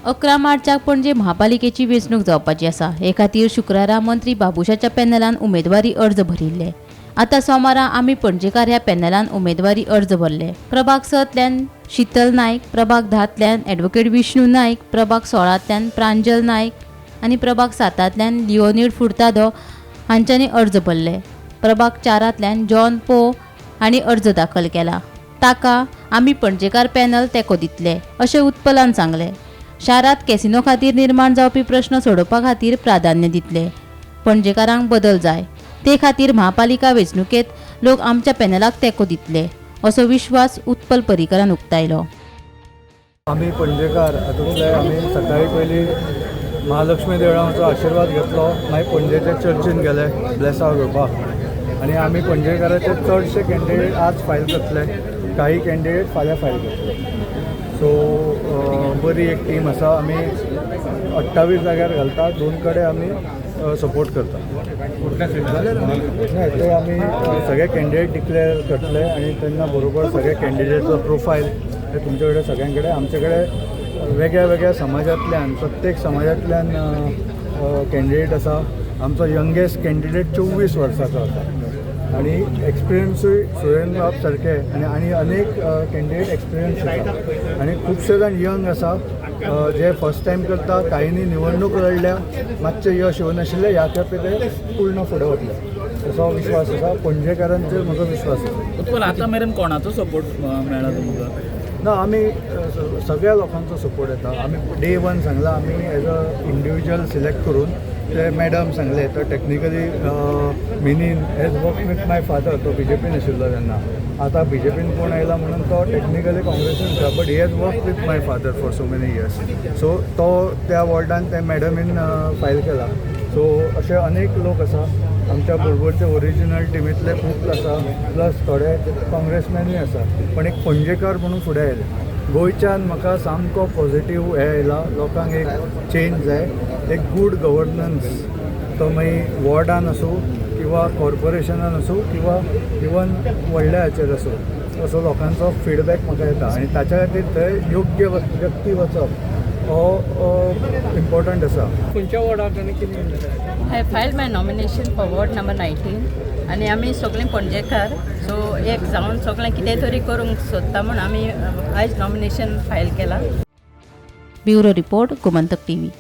11 मार्चाक पणजे महापालिकेची वेंचणूक जावपाची आसा. हे खातीर शुक्रारा मंत्री बाबुशाच्या पॅनलान उमेदवारी अर्ज भरिल्ले. आतां सोमारा आमी पणजेकार ह्या पॅनलान उमेदवारी अर्ज भरले. प्रभाग 6तल्यान शीतल नायक, प्रभाग 10तल्यान ॲडव्होकेट विष्णू नायक, प्रभाग 16तल्यान प्रांजल नायक आनी प्रभाग 7तल्यान लिओनीड फुर्तादो हांच्यांनी अर्ज भरले. प्रभाग 4तल्यान जॉन पो हांणी अर्ज दाखल केला. ताका आमी पणजेकार पॅनल तेंको दितले, अशें उत्पलान सांगलें. शारांत कॅसिनो खातीर निर्माण जावपी प्रश्न सोडोवपा खातीर प्राधान्य दितले. पणजेकारांक बदल जाय. ते खातीर महापालिका वेंचणुकेंत लोक आमच्या पॅनलाक तेंको दितले, असो विश्वास उत्पल पर्रीकरान उक्तायलो. आमी पणजेकार हातूंतले आमी सकाळी पयलीं महालक्ष्मी देवळाचो आशिर्वाद घेतलो, मागीर पणजेच्या चर्चीन गेले ब्लेसांव घेवपाक आनी आमी पणजेकाराचे चडशे कॅन्डिडेट आज फायल करतले, काही कॅन्डिडेट फाल्यां फायल करतले. सो बरी एक टीम आसा. आमी 28 जाग्यार घालता, दोन कडेन आमी सपोर्ट करता. नाही, ते आमी सगळे कॅन्डिडेट डिक्लेअर करतले आनी तेन्ना बरोबर सगळे कॅन्डिडेटचो प्रोफायल हे तुमचे कडेन, सगळ्यां कडेन. आमचे कडेन वेगळ्या वेगळ्या समाजांतल्यान, प्रत्येक समाजांतल्यान कॅन्डिडेट आसा. आमचो यंगेस्ट कॅन्डिडेट 24 वर्साचो आसा आनी एक्सपिरियन्सूय सुरेंद्र बाब सारके आनी अनेक कॅन्डिडेट एक्सपिरियन्स आसा आनी खुबशे जाण यंग आसा जे फर्स्ट टायम करता. काहींनी निवडणूक लढल्या, मातशें यश येवनाशिल्लें. ह्या खेपे ते पूर्ण फुडें वतले असो विश्वास आसा. पणजेकारांचेर म्हजो विश्वास आसा. उत्पल, आतां मेरेन कोणाचो सपोर्ट मेळ्ळा तुमकां? ना, आमी सगळ्या लोकांचो सपोर्ट येता. आमी डे वन सांगला, आमी एज अ इंडिविज्युअल सिलेक्ट करून ते मॅडम सांगले तर technically Minin has work with my father. तो बीजेपीन आशिल्लो तेन्ना. आतां बीजेपीन कोण आयला म्हणून तो टेक्निकली काँग्रेसीन आसा, but he has work with my father for so many years. So तो त्या वॉर्डान ते मॅडमीन फायल केला. सो अशे अनेक लोक आसा. आमच्या बरोबरचे ओरिजिनल टिमींतले खूब आसा, प्लस थोडे काँग्रेसमॅनूय आसा, पण एक पणजेकार म्हणून फुडें आयले. गोंयच्यान म्हाका सामको पॉझिटीव हें आयला. लोकांक एक चेंज जाय, एक गूड गव्हर्नन्स. तो मागीर वॉर्डान आसूं किंवा कॉर्पोरेशनान आसूं किंवा इवन व्हडल्या हाचेर आसूं, असो लोकांचो फिडबॅक म्हाका येता आनी ताच्या खातीर थंय योग्य व्यक्ती वचप हो इम्पॉर्टंट आसा. खंयच्या वॉर्डाक आनी कितें? I filed my nomination for ward number 19 आनी आमी सगळीं पणजेकार, सो एक जावन सगळें कितें तरी करूंक सोदता म्हूण आमी आयज नॉमिनेशन फायल केलां. Bureau report, Gomantak TV.